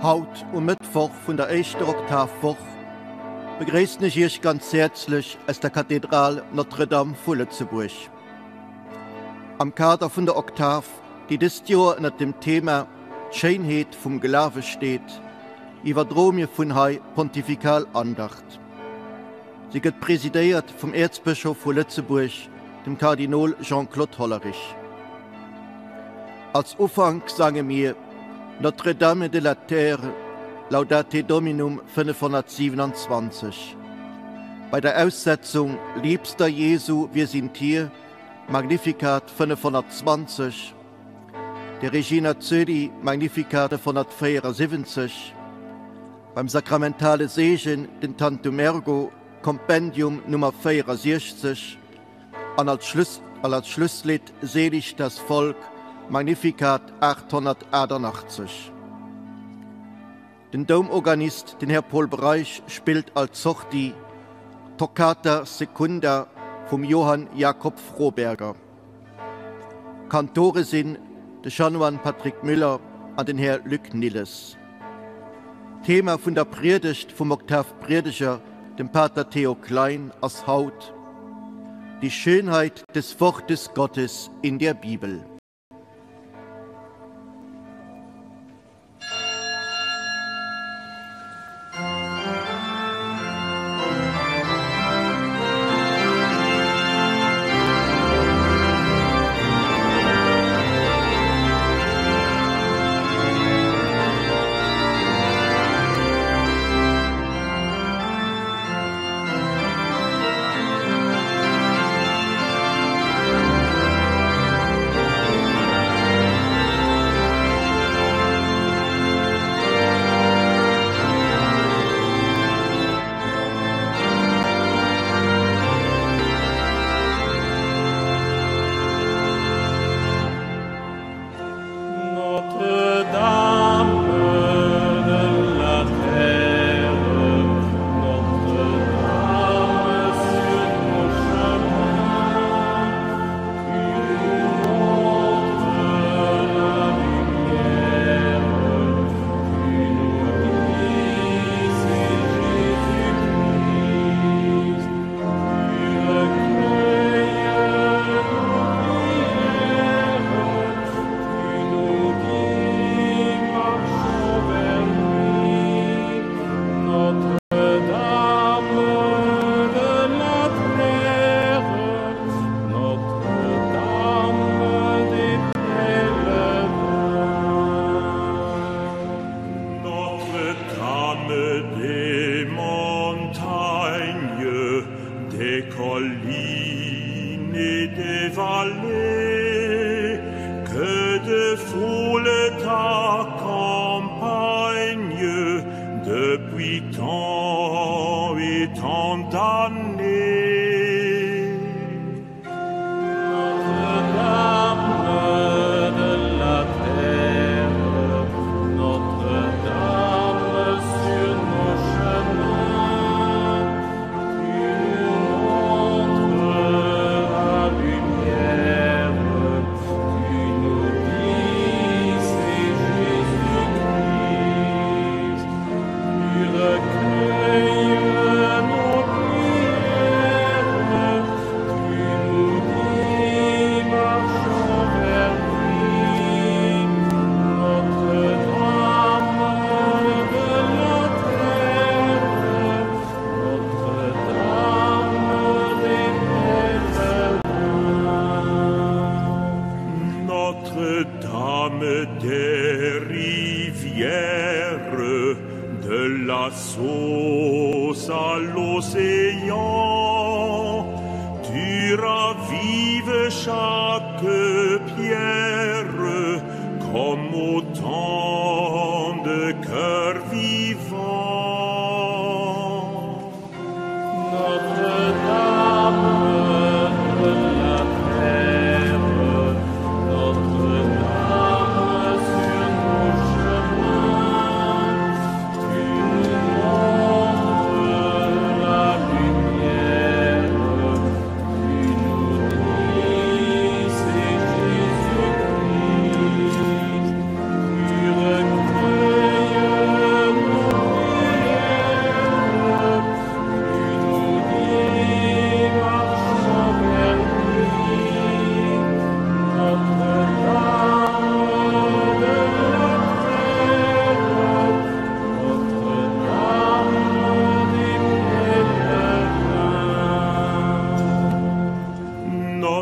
Haut um Mëttwoch vun der éischter Oktavwoch begréissen ech Iech ganz häerzlech aus der Kathedral Notre-Dame vu Lëtzebuerg. Am Kader vun der Oktav, déi dëst Joer ënnert dem Thema D'Schéinheet vum Glawe steet, iwwerdroe mir vun hei d'Pontifikal Andacht. Si gëtt presidéiert vum Äerzbëschof vu Lëtzebuerg, dem Kardinol Jean-Claude Hollerich. Als Ufank sange mir Notre Dame de la Terre, Laudate Dominum 527. Bei der Aussetzung Liebster Jesu, wir sind hier, Magnificat 520, de Regina Coeli, Magnificat 574, beim sakramentale Seegen den Tantum Ergo, Kompendium Nummer 64, an als Schluss an als Schlusslidd Selig das Volk, Magnificat 888. Den Doumorganist, den Här Paul Breisch, spillt als Sortie Toccata Secunda vum Johann Jakob Froberger. Kantore sinn de Chanoine Patrick Müller an den Här Luc Nilles. D'Thema vun der Priedegt vum Oktavpriedeger, dem Pater Theo Klein, ass haut, Die Schönheit des Wortes Gottes in der Bibel.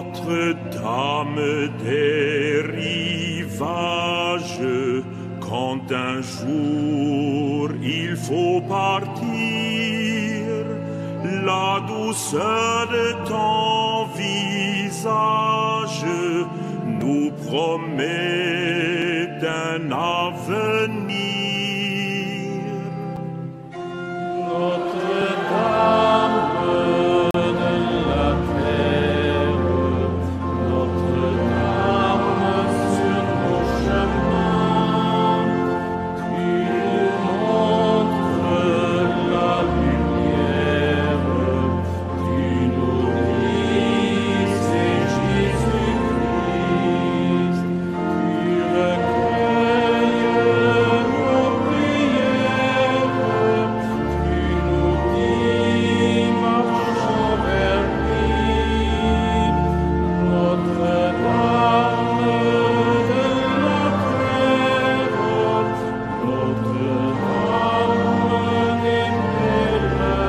Notre-Dame des rivages, quand un jour il faut partir, la douceur de ton visage nous promet un avenir. Notre-Dame de la terre, Notre-Dame sur nos chemins, tu nous montres la lumière, tu nous dis c'est Jésus-Christ, tu recueilles nos prières, tu nous dis marchons vers lui. Notre-Dame de la terre, Notre-Dame des pèlerins.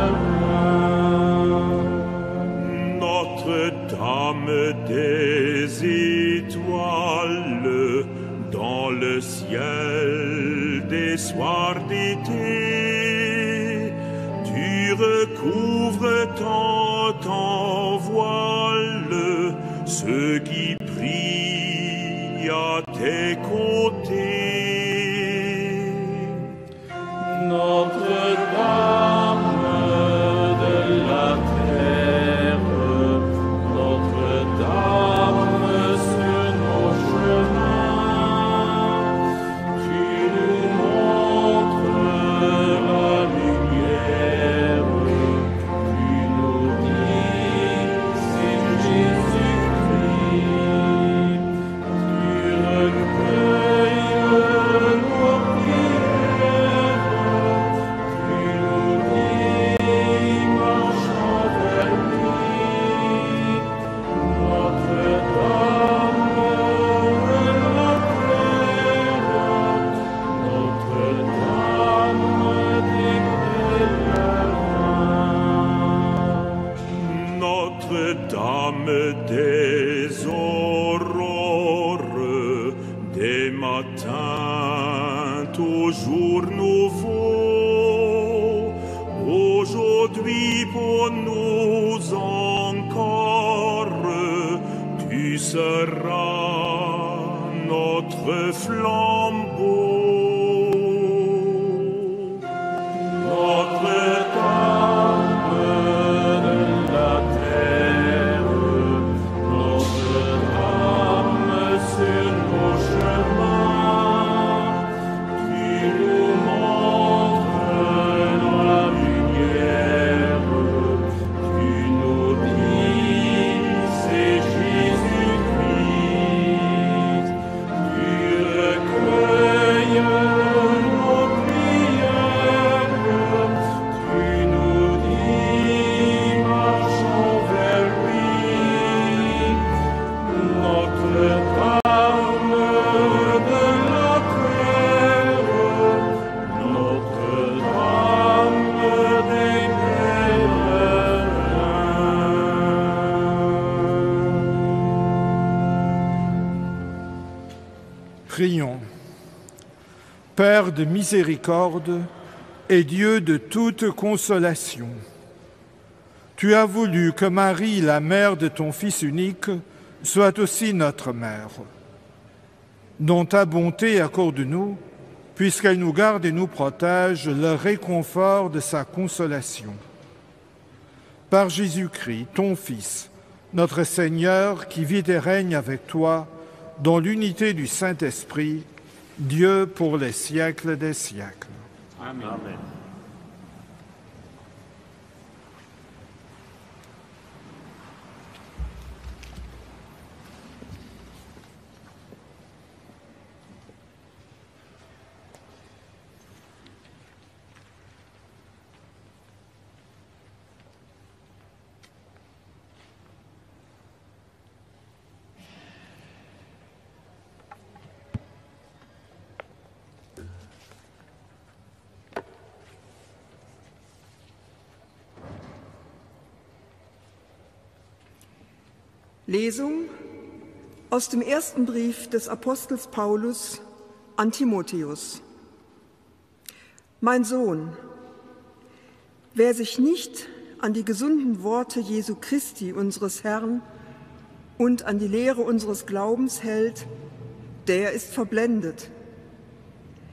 Notre-Dame des étoiles, dans le ciel des soirs d'été, tu recouvres tant en voile ceux qui prient à tes côtés. Notre-Dame de la terre, Notre-Dame sur nos chemins, tu nous montres la lumière, tu nous dis c'est Jésus-Christ, tu recueilles nos prières, tu nous dis marchons vers lui. Notre-Dame de la terre, Notre-Dame des pèlerins. Notre-Dame des aurores, des matins toujours nouveaux, aujourd'hui pour nous encore, tu seras notre flambeau. Notre-Dame de la terre, Notre-Dame sur nos chemins, tu nous montres la lumière, tu nous dis c'est Jésus-Christ, tu recueilles nos prières, tu nous dis marchons vers lui. Notre-Dame de la terre, Notre-Dame des pèlerins. Prions. Père de miséricorde et Dieu de toute consolation, tu as voulu que Marie, la mère de ton Fils unique, soit aussi notre mère. Dans ta bonté, accorde-nous, puisqu'elle nous garde et nous protège, le réconfort de sa consolation. Par Jésus-Christ, ton Fils, notre Seigneur, qui vit et règne avec toi dans l'unité du Saint-Esprit, Dieu pour les siècles des siècles. Amen. Amen. Lesung aus dem ersten Brief des Apostels Paulus an Timotheus. Mein Sohn, wer sich nicht an die gesunden Worte Jesu Christi unseres Herrn und an die Lehre unseres Glaubens hält, der ist verblendet.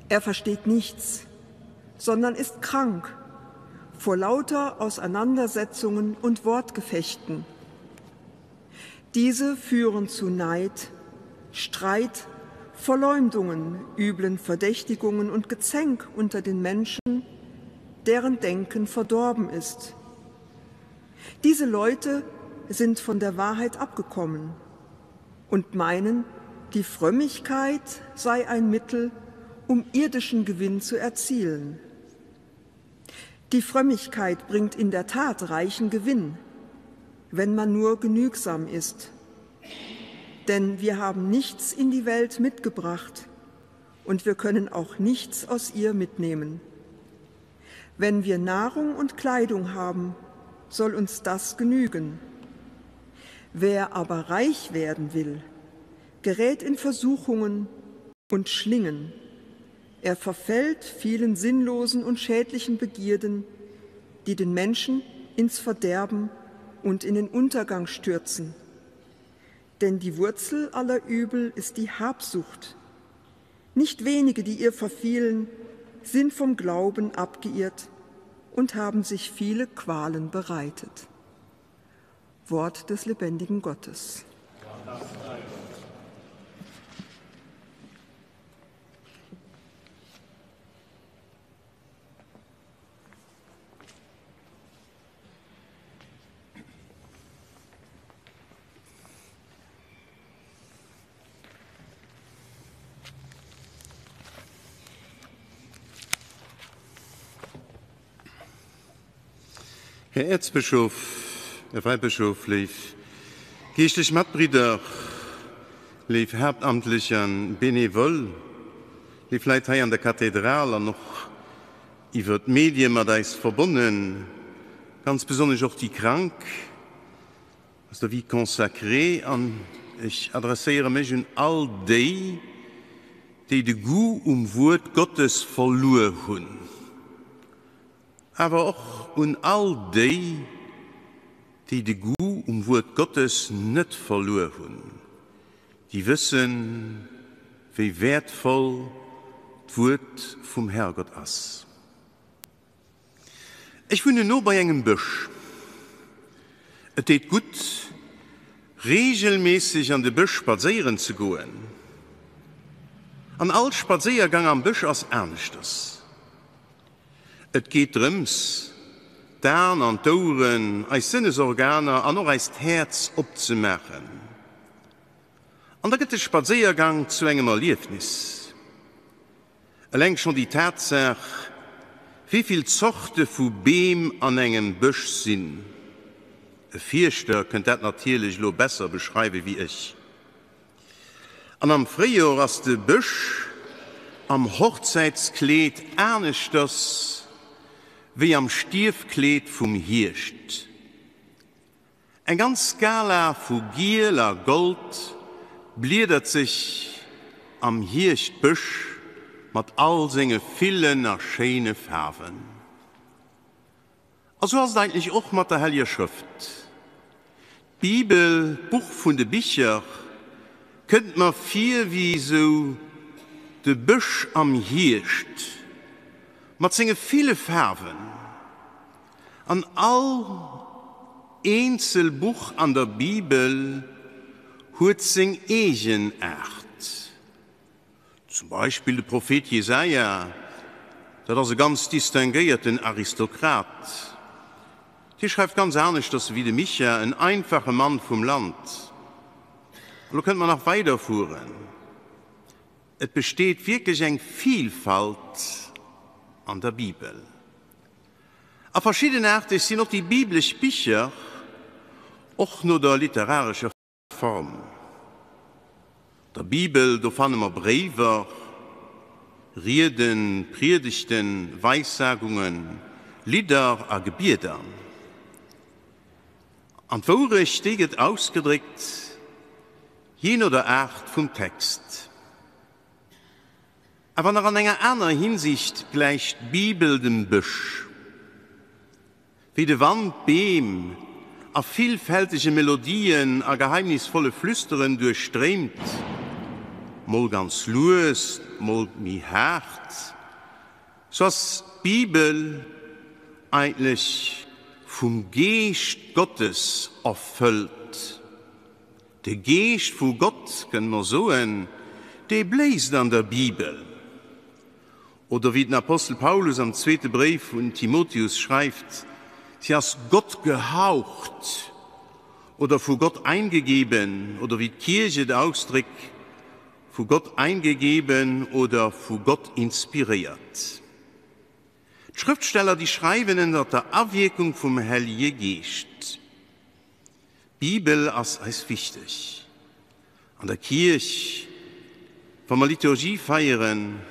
Er versteht nichts, sondern ist krank vor lauter Auseinandersetzungen und Wortgefechten. Diese führen zu Neid, Streit, Verleumdungen, üblen Verdächtigungen und Gezänk unter den Menschen, deren Denken verdorben ist. Diese Leute sind von der Wahrheit abgekommen und meinen, die Frömmigkeit sei ein Mittel, um irdischen Gewinn zu erzielen. Die Frömmigkeit bringt in der Tat reichen Gewinn, wenn man nur genügsam ist. Denn wir haben nichts in die Welt mitgebracht und wir können auch nichts aus ihr mitnehmen. Wenn wir Nahrung und Kleidung haben, soll uns das genügen. Wer aber reich werden will, gerät in Versuchungen und Schlingen. Er verfällt vielen sinnlosen und schädlichen Begierden, die den Menschen ins Verderben und in den Untergang stürzen. Denn die Wurzel aller Übel ist die Habsucht. Nicht wenige, die ihr verfielen, sind vom Glauben abgeirrt und haben sich viele Qualen bereitet. Wort des lebendigen Gottes. Här Äerzbëschof, Här Weibëschof, léif geeschtlech Matbridder, léif haaptamtlech an Benevole, léif Leit hei an der Kathedral an och iwwer d'Medie mat eis verbonnen, ganz besonnesch och déi Krank aus der Vie consacrée, an ech adresséiere mech un all déi, déi de Goût um Wuert Gottes verluer hunn. Awer och un all déi, déi de Goût um Wuert Gottes net verluer hunn, déi wëssen, wéi wäertvoll d'Wuert vum Herrgott ass. Ech wunnen no bei engem Bësch. Et deet gutt, reegelméisseg an de Bësch spadséieren ze goen. An all Spadséiergang am Bësch ass aneschters. Et geet drëms, d'Aen an d'Oueren, eis Sënnesorganer an och eist Häerz opzemaachen. An da gëtt de Spadséiergang zu engem Erliefnis. Eleng schonn déi Tatsaach, wéi vill Zorte vu Beem an engem Bësch sinn. E Fierschter kënnt dat natierlech elo besser beschreiwe wéi ech. An am Fréijor ass de Bësch am Hochzäitskleed aneschters wéi am Stierfkleed vum Hierscht. Eng ganz Skala vu Giel a Gold bliedert sech am Hierschtbësch mat all senge villen a schéine Faarwen. A sou ass et eigentlech och mat der Helleger Schrëft. D'Bibel, d'Buch vun de Bicher, kënnt mer vir wéi sou de Bësch am Hierscht mat senge ville Faarwen. An all eenzel Buch an der Bibel huet seng eegen Aart. Zum Beispill de Prophet Jesaja, dat ass e ganz distinguéierten Aristokrat. Hie schreift ganz aneschters ewéi de Micha, en einfache Mann vum Land. An lo kënnte mer nach weiderfueren. Et besteet wierklech eng Vilfalt an der Bibel. A verschiddenaarteg sinn och déi biblesch Bicher, och no der literarescher Form. Der Bibel, do fanne mer Bréiwer, Rieden, Priedegten, Weissagungen, Lidder a Gebieder. An d'Wourecht, déi gëtt ausgedréckt. Jee no der Aart vum Text. Awer nach an enger aner Hinsicht gläicht d'Bibel dem Bësch. Wéi de Wand d'Beem a villfältege Melodien a geheimnisvolle Flüsteren duerchstréimt, mol ganz lues, mol méi haart, sou ass d'Bibel eigentlech vum Geescht Gottes erfëllt. De Geescht vu Gott, kënne mer soen, dee bléist an der Bibel. Oder wéi den Apostel Paulus am zweete Bréif un Timotheus schreift, Si ass gottgehaucht oder vu Gott eingegeben, oder wéi d'Kierch et ausdréck, vu Gott eingegeben oder vu Gott inspiréiert. D'Schrëftsteller, déi schreiwen ënner der Awierkung vum Hellege Geescht. D'Bibel ass eis wichteg. An der Kierch, wa mer Liturgie feieren,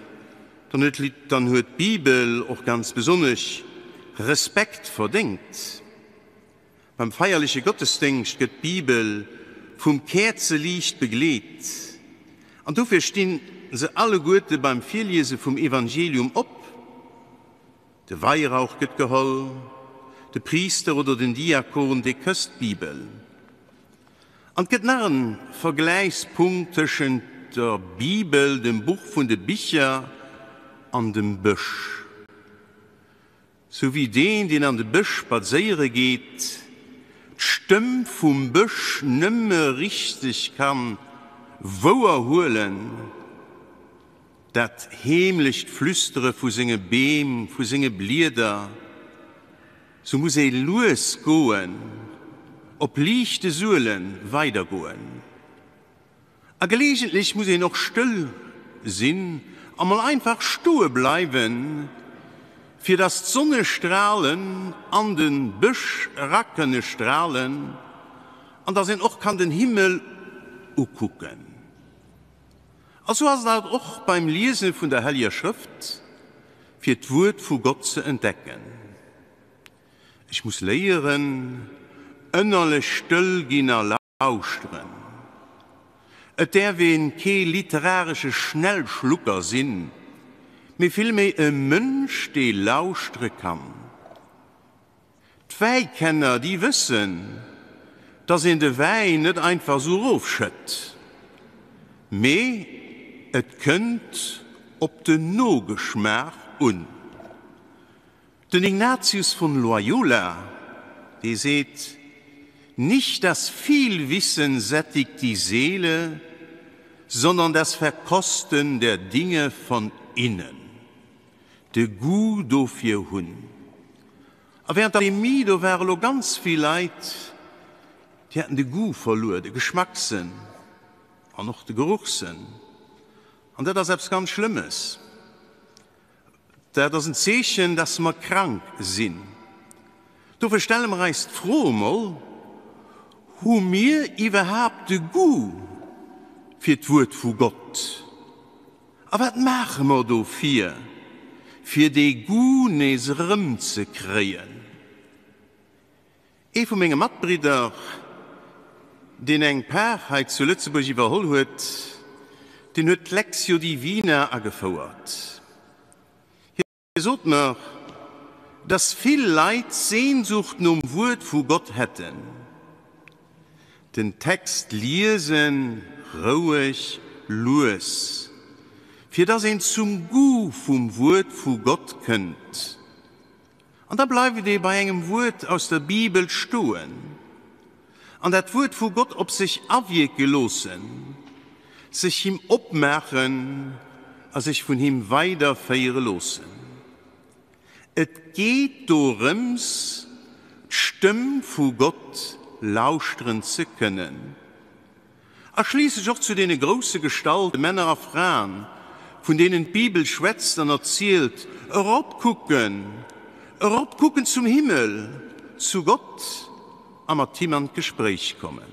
dann huet dann huet d'Bibel och ganz besonnesch Respekt verdéngt. Beim feierleche Gottesdéngscht gëtt d'Bibel vum Käerzeliicht begleet an dofir stinn se alleguerte beim Virliese vum Evangelium op. De Weirauch gëtt geholl, de Priister oder den Diakon, dee kësst d'Bibel. An 't gëtt nach en Vergläichspunkt tëschent der Bibel, dem Buch vun de Bicher, an dem Bësch. Sou wéi deen, deen an de Bësch spadséiere geet, d'Stëmm vum Bësch nëmme richteg kann wouer huelen, Dat heemlecht Flüstere vu senge Beem, vu senge Blieder, sou muss ee lues goen, op liichte Suele weidergoen. A geleegentlech muss een och stëll sinn a mol einfach stoe bleiwen, fir dass d'Sonnestralen an de Bësch era kënne stralen an dass een och kann den Himmel ukucken. A sou ass et alt och beim Liese vun der Helliger Schrëft, fir d'Wuert vu Gott ze entdecken. Ech muss léieren, ënnerlech stëll ginn a lauschteren. Et däerf een kee literaresche Schnellschlucker sinn, mee villméi e Mënsch, dee lauschtere kann. D'Wäikenner, déi wëssen, dass een de Wäin net einfach sou erofschëtt, mee et kënnt op den Nogeschmaach un. Den Ignatius von Loyola, dee seet, Nicht das Vielwissen sättigt die Seele, sondern das Verkosten der Dinge von innen. De Goût dofir hunn. A während der Pandemie, do ware lo ganz vill Leit, déi haten de Goût verluer, de Geschmackssënn an och de Geruchssënn. An dat ass eppes ganz Schlëmmes. Dat ass en Zeechen, dass mer krank sinn. Dofir stelle mer eis d'Fro emol, Hu mir iwwerhaapt de Goût fir d'Wuert vu Gott? A wat maache mer dofir, fir dee Goût nees erëmzekréien? Ee vu menge Matbridder, deen eng Par hei zu Lëtzebuerg iwwerholl huet, deen huet d'Lectio Divina agefouert. Hie sot mer, dass vill Leit Sehnsucht nom Wuert vu Gott hätten. Den Text liesen, roueg, lues, fir dass een zum Goût vum Wuert vu Gott kënnt. An da bleift ee bei engem Wuert aus der Bibel stoen an dat Wuert vu Gott op sech awierke loossen, sech him opmaachen a sech vun him weiderféiere loossen. Et geet dorëms, d'Stëmm vu Gott lauschteren ze kënnen. A schliisslech och zu deene grousse Gestalte, Männer a Fraen, vun deenen d'Bibel schwätzt an erzielt, eropkucken, eropkucken zum Himmel, zu Gott a mat him an d'Gespréich kommen.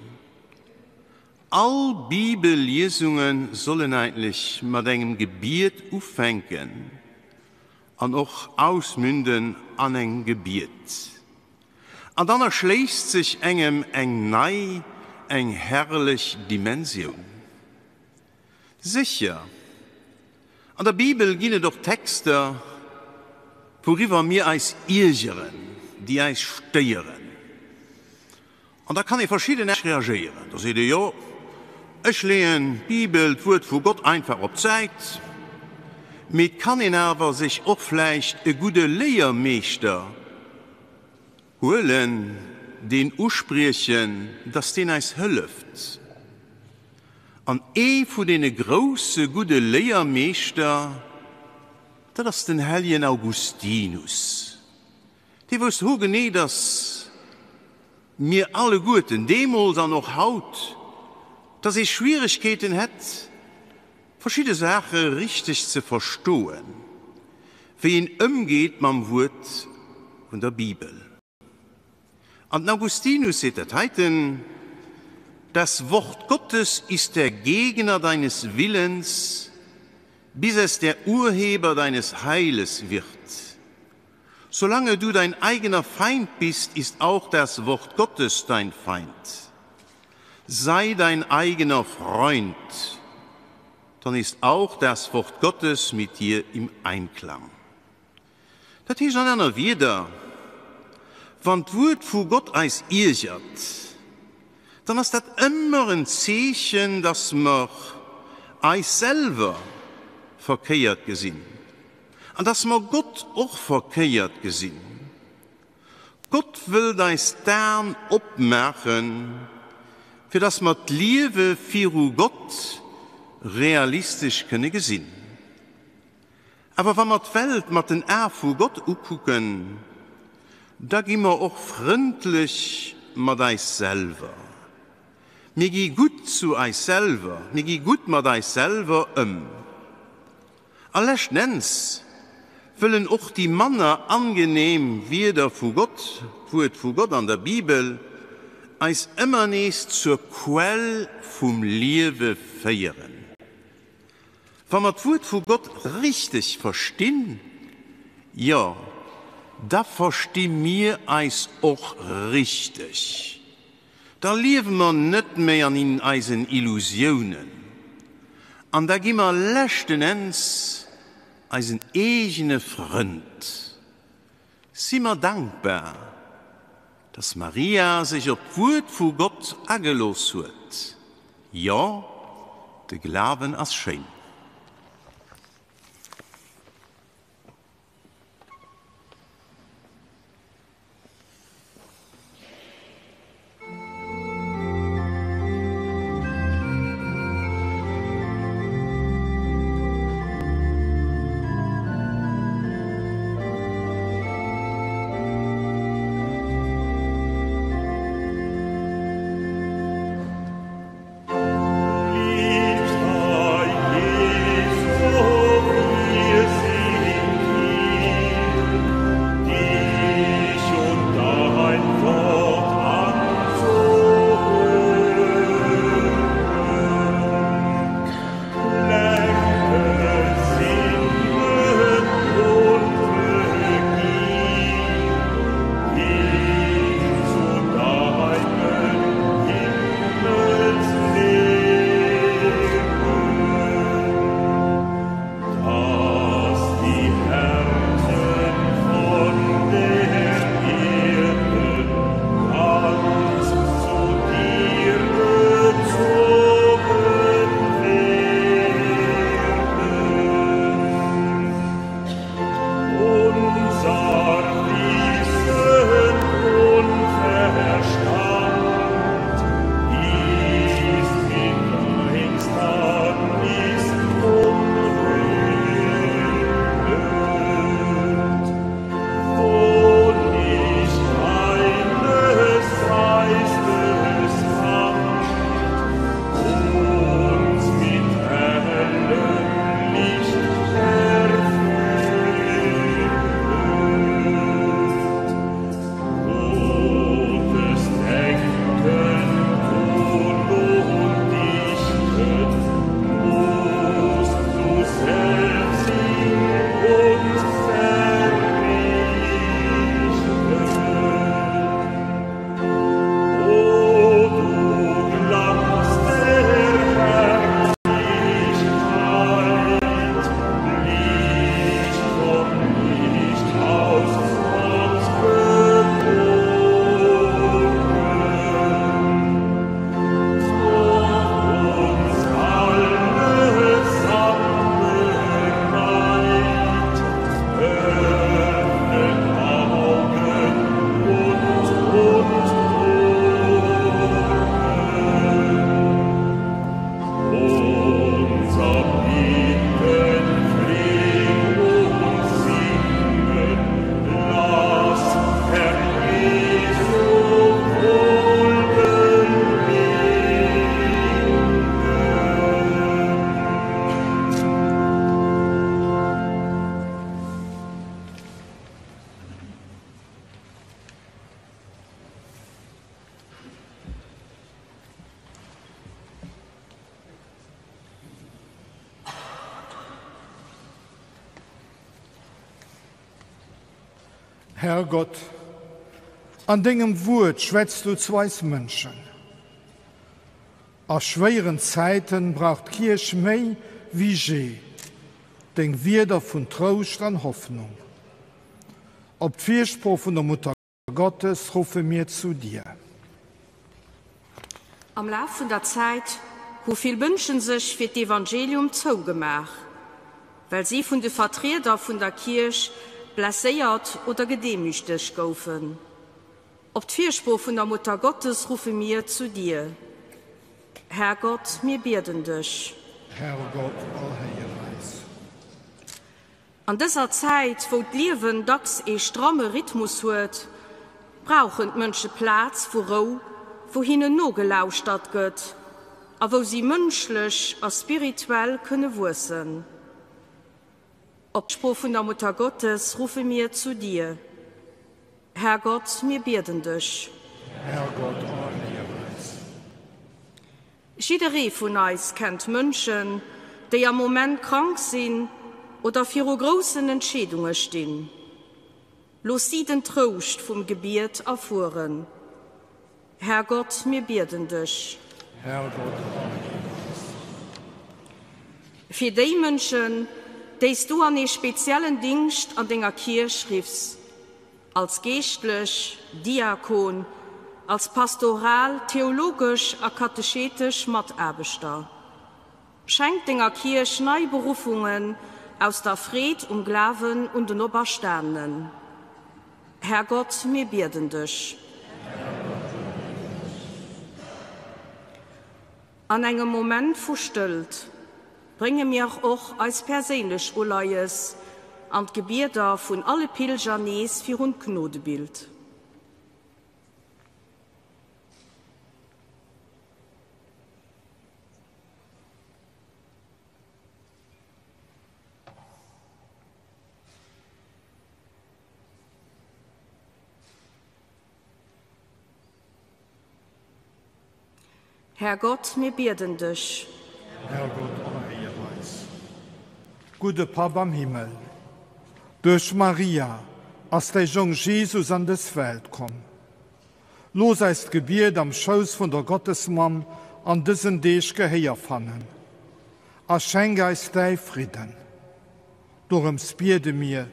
All Bibelliesunge sollen eigentlech mat engem Gebiet ufänken an och ausmünden an engem Gebiet. An dann erschléisst sech engem eng nei, eng herrlech Dimensioun. Sécher, an der Bibel ginn et och Texter, wouriwwer mir eis iergeren, déi eis stéieren. An da kann ee verschidden reagéieren. Da seet ee, Jo, ech leeën d'Bibel, d'Wuert vu Gott, einfach op d'Säit. Mee et kann een awer sech och vläicht e gudde Léiermeeschter huelen, deen uspriechen, dass deen eis hëlleft. An ee vu deene grousse gudde Léiermeeschter, dat ass den helljen Augustinus. Dee wousst hogenee, dass mir alleguerten, deemools an och haut, dass ee Schwieregkeeten hätt, verschidde Saache richteg ze verstoen, wéi een ëmgeet mam Wuert vun der Bibel. An den Augustinus seet dat heiten, Das Wort Gottes ist der Gegner deines Willens, bis es der Urheber deines Heiles wird. Solange du dein eigener Feind bist, ist auch das Wort Gottes dein Feind. Sei dein eigener Freund, dann ist auch das Wort Gottes mit dir im Einklang. Dat heescht an aner Wierder, Wann d'Wuert vu Gott eis iergert, dann ass dat ëmmer en Zeechen, dass mer eis selwer verkéiert gesinn an dass mer Gott och verkéiert gesinn. Gott wëllt eis d'Aen opmaachen, fir dass mer d'Liewe viru Gott realistesch kënne gesinn. Awer wa mer d'Welt mat den Ae vu Gott ukucken, da gi mer och frëndlech mat eis selwer. Mir gi gutt zu eis selwer, mir gi gutt mat eis selwer ëm. A leschten Enns wëllen och déi manner angenehm Wierder vu Gott, d'Wuert vu Gott an der Bibel, eis ëmmer nees zur Quell vum Liewe féieren. Wa mer d'Wuert vu Gott richteg verstinn, jo, da versti mir eis och richteg. Da liewe mer net méi an eisen Illusiounen an da gi mer leschten Enns eisen eegene Frënd. Si mer dankbar, dass Maria sech op d'Wuert vu Gott agelooss huet. Jo, de Glawen ass schéin. Herr Gott, an dengem Wuert schwätz du zu eis Mënschen. A schwéieren Zäiten brauch d'Kierch méi wéi jee deng Wierder vun Trouscht an Hoffnung. Op d'Firsprooch vun der Mutter Gottes ruffe mir zu dir. Am Laf vun der Zäit hu vill Mënschen sech fir d'Evangelium zougemaach, well si vun de Vertrieder vun der Kierch blesséiert oder gedeemütegt goufen. Op d'Firsprooch vun der Mutter Gottes ruffe mir zu dir. Härgott, mir bieden dech. Herrgott, erhéier eis. An dëser Zäit, wou d'Liewen dacks ee stramme Rhythmus huet, brauchen d'Mënsche Plaz vu Rou, wou hinnen nogelauschtert gëtt a wou si mënschlech a spirituell kënne wuessen. Op d'Sprooch vun der Mutter Gottes ruffe mir zu dir. Härgott, mir bieden dech. Härgott, erhéier eis. Jidderee vun eis kennt Mënschen, déi am Moment krank sinn oder viru groussen Entscheedunge stinn. Looss si den Trouscht vum Gebiet erfueren. Härgott, mir bieden dech. Härgott, erhéier eis. Fir déi Mënschen, déi s du an ee speziellen Dingscht an denger Kierch riffs, als Geeschtlech, Diakon, als pastoral, theologesch a katechetesch Mataarbechter. Schenk denger Kierch nei Beruffungen aus der Freed um Glawen un den Operstanenen. Härgott, mir bieden dech. An engem Moment vu Stëllt brénge mir och eis perséinlech Uleies an d'Gebieder vun alle Pilger nees virun d'Gnodebild. Härgott, mir bieden dech. Härgott, erhéier eis. Gudde Papp am Himmel, duerch Maria ass däi Jong Jesus an dës Welt komm. Looss eist Gebiet am Schouss vun der Gottesmamm an dësen Deeg Gehéier fannen a schenk eis däi Fridden. Dorëms biede mir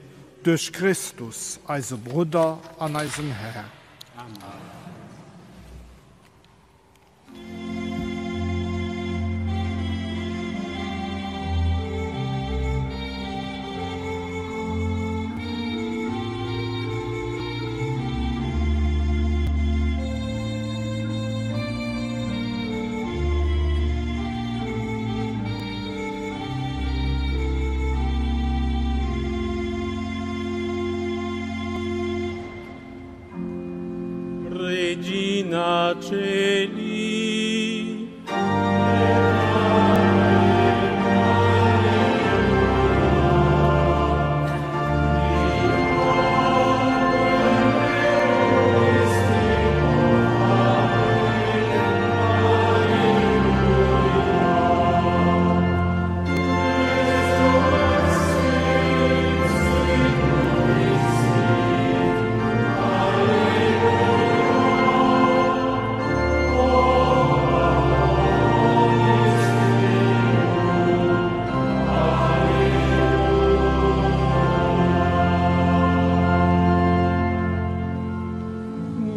duerch Christus, eise Brudder an eisen Här. Amen. Regina Celi.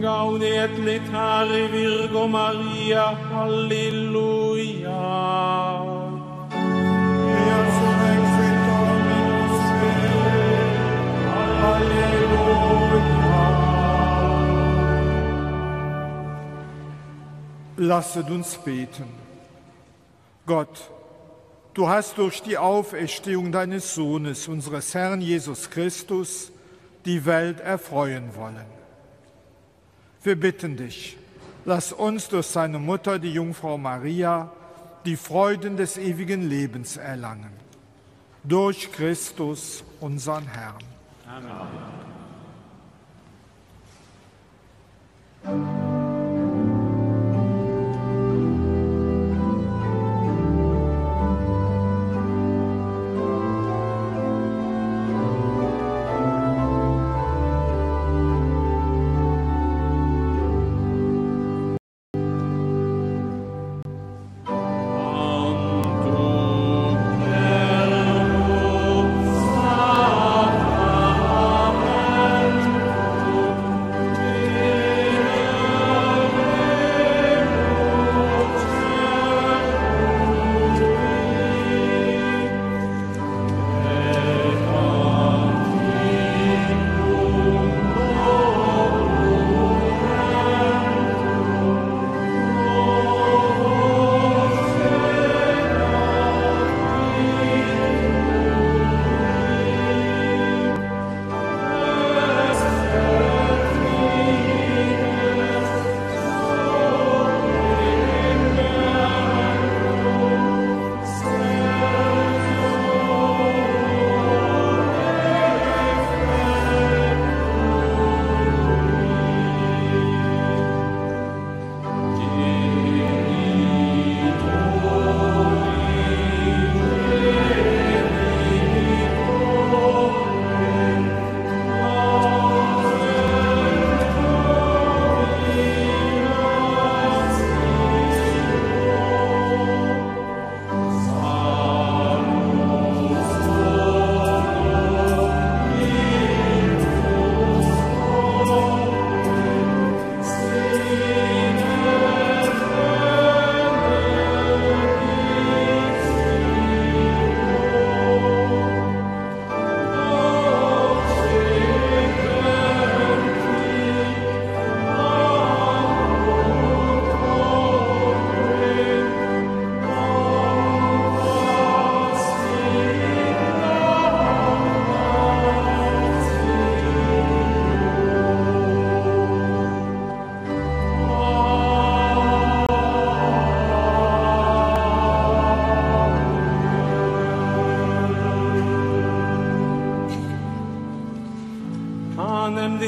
Gaude et letare Virgo Maria, Alleluia. Lasset uns beten. Gott, du hast durch die Auferstehung deines Sohnes, unseres Herrn Jesus Christus, die Welt erfreuen wollen. Wir bitten dich, lass uns durch seine Mutter, die Jungfrau Maria, die Freuden des ewigen Lebens erlangen. Durch Christus, unseren Herrn. Amen.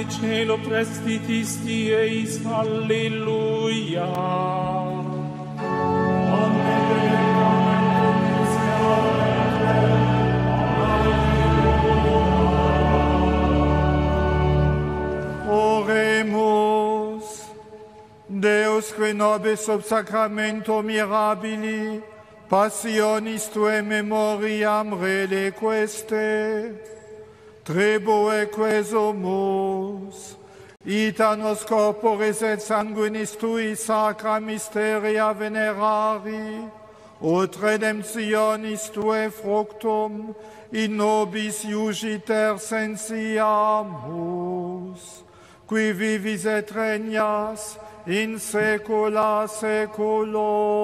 de cielo prestitisti eis. Alleluia. Oremus. Deus qui nobis sub sacramento mirabili passionis tuae memoriam reliqueste, tribue quesumus, ita nos corporis et sanguinis tui sacra mysteria venerari, ut redemptionis tuae fructum in nobis iugiter sensiamus, qui vivis et regnas in saecula saeculorum.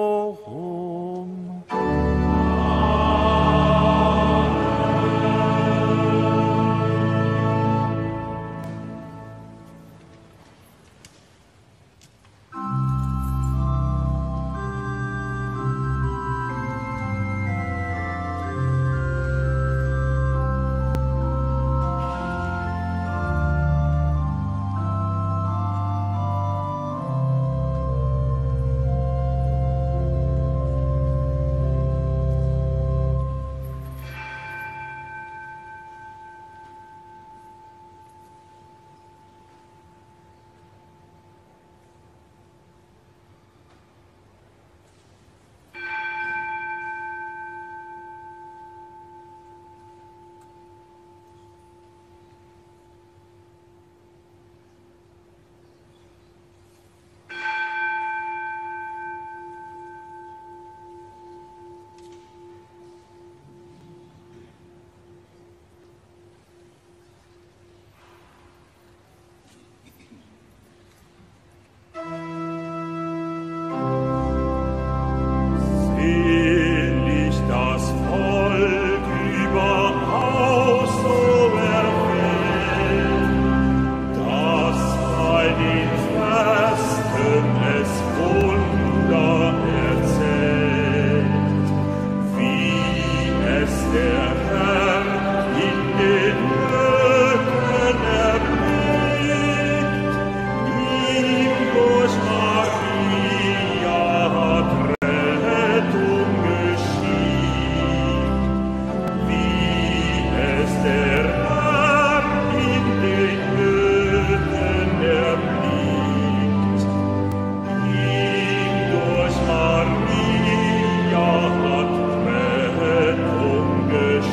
Maria hat Rettung geschickt.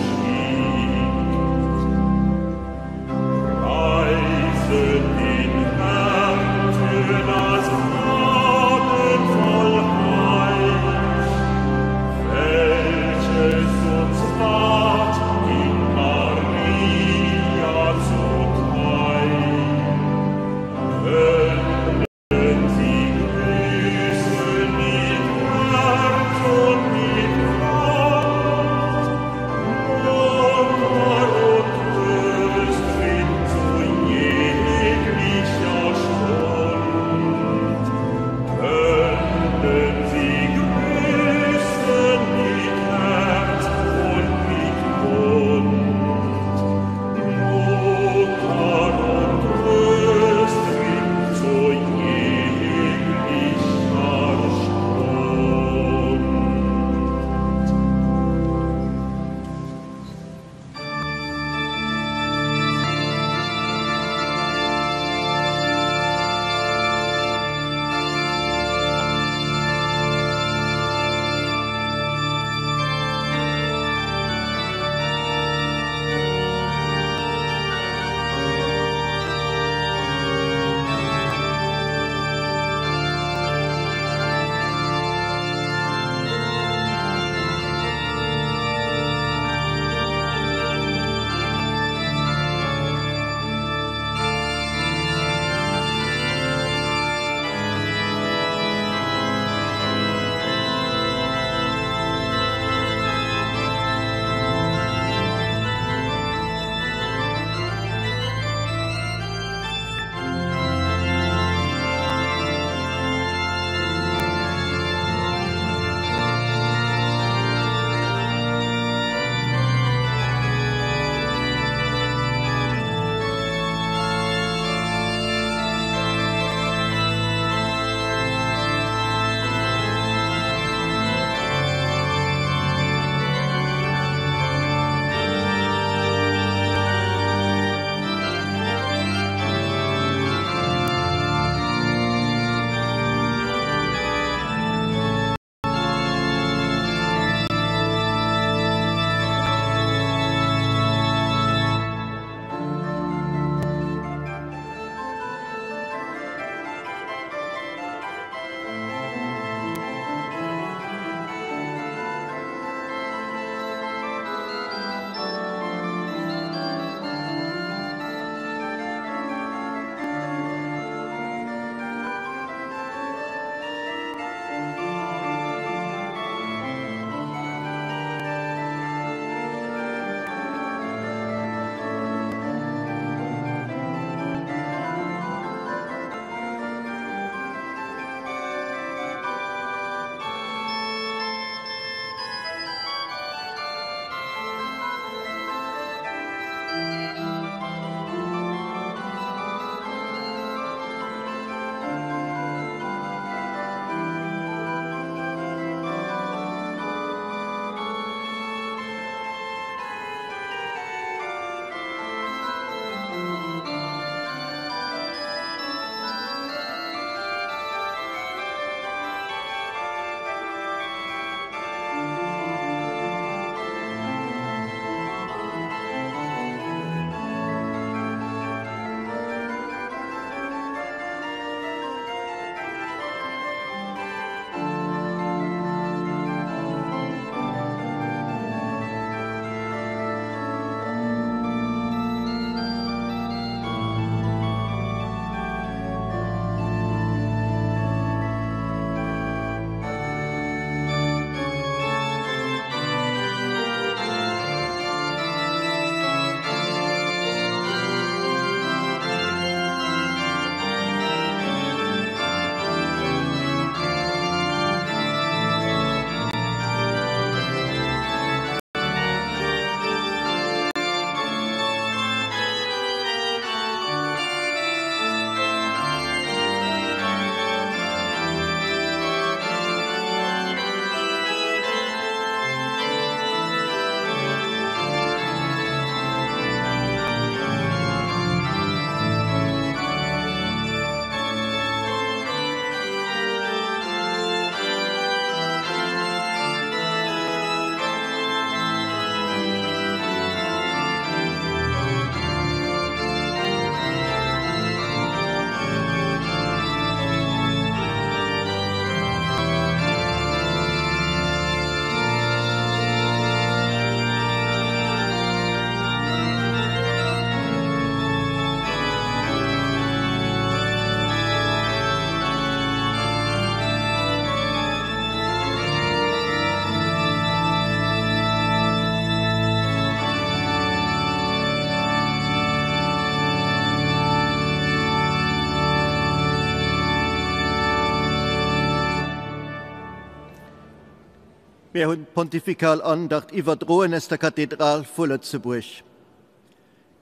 Mir hunn d'Pontifikal Andacht iwwerdroen aus der Kathedral vu Lëtzebuerg.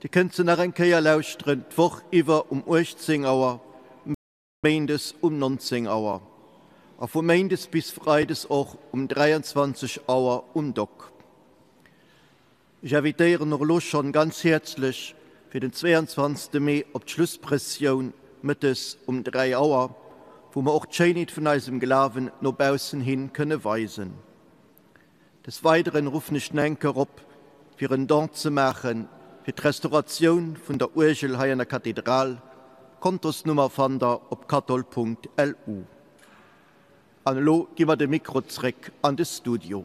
Dir kënnt se nach eng Kéier lauschteren d'Woch iwwer um 18 Auer, méindes um 19 Auer a vu méindes bis freides och um 23 Auer um Dock. Ech invitéieren och elo schonn ganz häerzlech fir den 22 Mee op d'Schlussprëssioun mëttes um 3 Auer, wou mer och d'Schéinheet vun eisem Glawen no baussen hin kënne weisen. Des Weideren ruffen ech den Enker op fir en Don ze maachen fir d'Restauratioun vun der Uergel hei an der Kathedral, Kontosnummer fannt der op kathol.lu. An elo gi mer de Mikro zréck an de Studio.